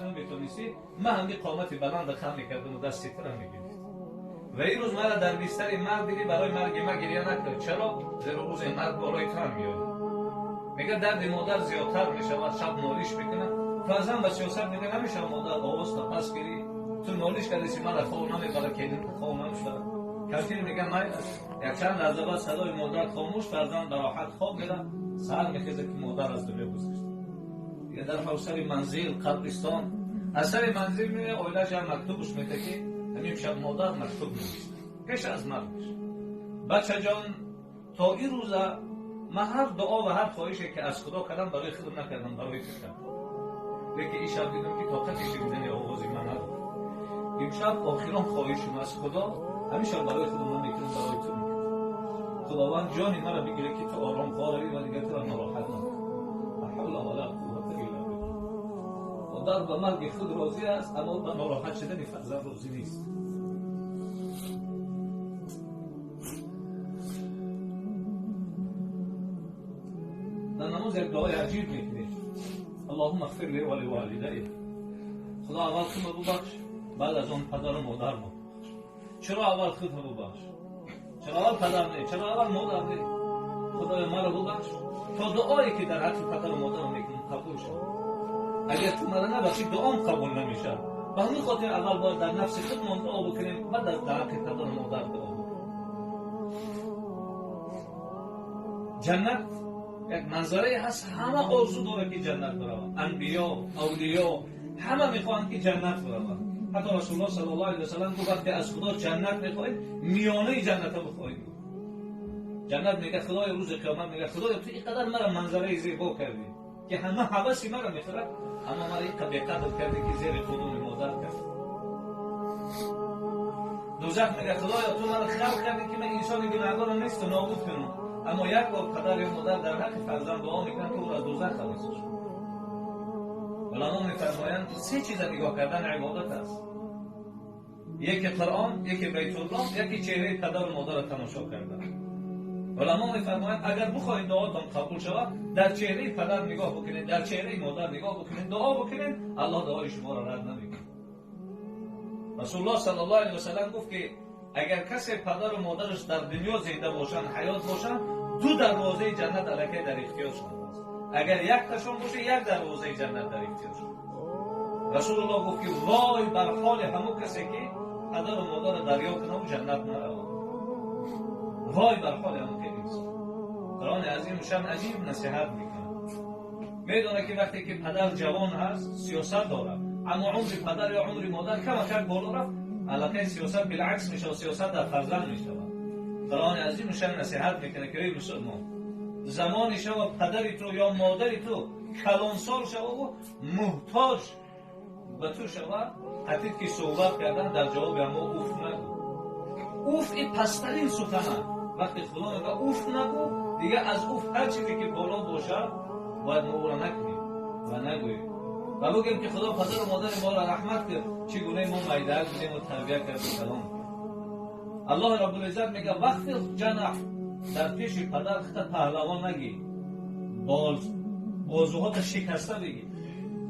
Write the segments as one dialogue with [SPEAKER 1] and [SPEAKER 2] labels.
[SPEAKER 1] наметонисти, ман ҳамин қомати баланд хам мекардам ва дасти туро мегирифтам. Ва ин рӯз маро дар бистари марг дидӣ, барои марги ман гиря накард. Чаро? Зеро рӯзи марг болои ту ҳам меояд. Мегӯяд дарди модар зиёдтар мешавад, шаб нолиш мекунад. Фарзанд ба сиёсат мегӯяд намешавад модар овозро пас гирӣ, ту нолиш кардӣ, маро хоб намебарад, келин хоб намешавад. Камтир мегӯяд майлаш. Якчанд лаҳза баъд садои модар хомӯш, фарзанд ба роҳат хоб меравад, саҳар мехезад ки модар аз дунё гузашт. Дигар дар ҳавсари манзил, қабристон, аз сари манзил меояд, оилааш ҳам мактубаш мекунад ки ҳамин шаб модар мактуб навишт пеш аз маргаш. Бачаҷон, то ин рӯза ман ҳар дуо ва ҳар хоҳише ки аз Худо кардам барои худам накардам, барои ту кардам. Лекин ин шаб дидам ки тоқати шунидани овози ман надорад. Имшаб охирон хоҳишам аз Худо, ҳамин шаб барои худам намекунам, барои ту мекунам. Худованд ҷони маро бигирад ки ту ором хоҳӣ ва дигар туро нороҳат накунам. Ла ҳавла ва ла қуввата илла биллаҳ. Модар ба марги худ розӣ аст, аммо ба нороҳат шудани фарзанд розӣ нест. Дар намоз як дуои аҷиб мекунем: Аллоҳумма иғфир ли ва ливолидайя. Худо аввал худро бубахш, баъд аз он падару модарро бубахш. Чаро аввал худро бубахш? Чаро аввал падар не? Чаро аввал модар не? Худоё маро бубахш то дуое ки дар ҳаққи падару модарам мекунам қабул шавад. Агар ту маро набахшӣ, дуом қабул намешавад. Ба ҳамин хотир аввал бояд дар нафси худмон дуо бикунем, баъд аз дар ҳаққи падару модар дуо бикунем. Ҷаннат як манзарае ҳаст, ҳама орзу дорад ки ҷаннат биравад. Анбиё, авлиё ҳама мехоҳанд ки ҷаннат бираванд. Ҳатто Расулуллоҳ саллаллоҳу алайҳи васаллам гуфт вақте аз Худо ҷаннат мехоҳед, миёнаи ҷаннатро бихоҳед. Ҷаннат мегӯяд Худоё, рӯзи қиёмат мегӯяд Худоё, ту инқадар маро манзараи зебо кардӣ ки ҳама ҳаваси маро мехӯрад, аммо маро инқадар беқадр кардӣ ки зери қудуми модар кардӣ. Дӯзах мегӯяд Худоё, ту маро халқ кардӣ ки ман инсони гунаҳкорро несту нобуд кунам, аммо як бор падар ё модар дар ҳаққи фарзанд дуо мекунанд ки ӯро аз дӯзах халос шавад. Уламо мефармоянд се чиза нигоҳ кардан ибодат аст: яке Қуръон, яке Байтуллоҳ, яке чеҳраи падару модарро тамошо кардан. Уламо мефармоянд агар бихоҳед дуотон қабул шавад, дар чеҳраи падар нигоҳ бикунед, дар чеҳраи модар нигоҳ бикунед, дуо бикунед, Аллоҳ дуои шуморо рад намекунад. Расулуллоҳ саллаллоҳу алайҳи васаллам гуфт ки агар касе падару модараш дар дунё зинда бошанд, ҳаёт бошанд, ду дарвозаи ҷаннат аллакай дар ихтиёршон аст. Агар якташон боша, як дарвозаи ҷаннат дар ихтиёршон. Расулуллоҳ гуфт ки вой бар ҳоли ҳамон касе ки падару модарро дарё кунад ва ҷаннат наравад. Вой бар ҳоли ҳамон ки инсон. Қуръони азимушшаън аҷиб насиҳат мекунад. Медонад ки вақте ки падар ҷавон ҳаст, сиёсат дорад, аммо умри падар ё умри модар камакак боло рафт, аллакай сиёсат билакс мешавад, сиёсат дар фарзанд мешавад. Қуръони азимушшаън насиҳат мекунад ки эй мусулмон, замоне шава падари ту ё модари ту калонсол шава ва муҳтоҷ ба ту шава, қатид ки суҳбат кардан дар ҷавоби ҳамо уф нагӯ. Уф ин пасттарин сухан аст. Вақте Худо мегӯяд уф нагӯ, дигар аз уф ҳар чизе ки боло бошад бояд мо ӯро накунем ва нагӯем ва бигӯем ки Худо падару модари моро раҳмат кард, чӣ гуна мо майдаак будем ва тарбия кардем калон. Аллоҳ Раббулиззат мегӯяд вақти ҷанаҳ дар пеши падар худта паҳлавон нагӣ, бозуҳота шикаста бигӣ.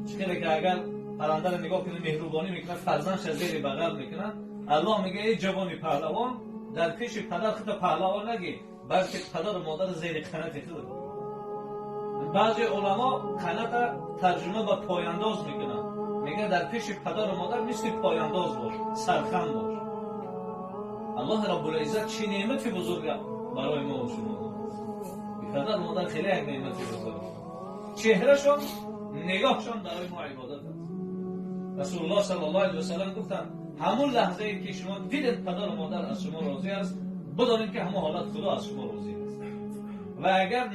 [SPEAKER 1] Чӣ хеле ки агар паррандаро нигоҳ кунӣ меҳрубонӣ мекунад, фарзандша зери бағал мекунад. Аллоҳ мегӯяд эй ҷавони паҳлавон, дар пеши падар худта паҳлавон нагӣ, балки падару модарро зери қанати худ. Баъзе уламо қаната тарҷума ба пояндоз мекунанд. Мегӯяд дар пеши падару модар мисли пояндоз бош, сархам бош. Аллоҳ Раббулиззат чӣ неъмати бузурга барои мо ва шумо дод. Падару модар хеле як неъмати бузург. Чеҳрашон, нигоҳшон барои мо ибодат аст. Расулуллоҳ саллаллоҳу алайҳи васаллам гуфтанд ҳамон лаҳзае ки шумо дидед падару модар аз шумо розӣ аст, бидонед ки ҳамон ҳолат Худо аз шумо розӣ аст. Ва агар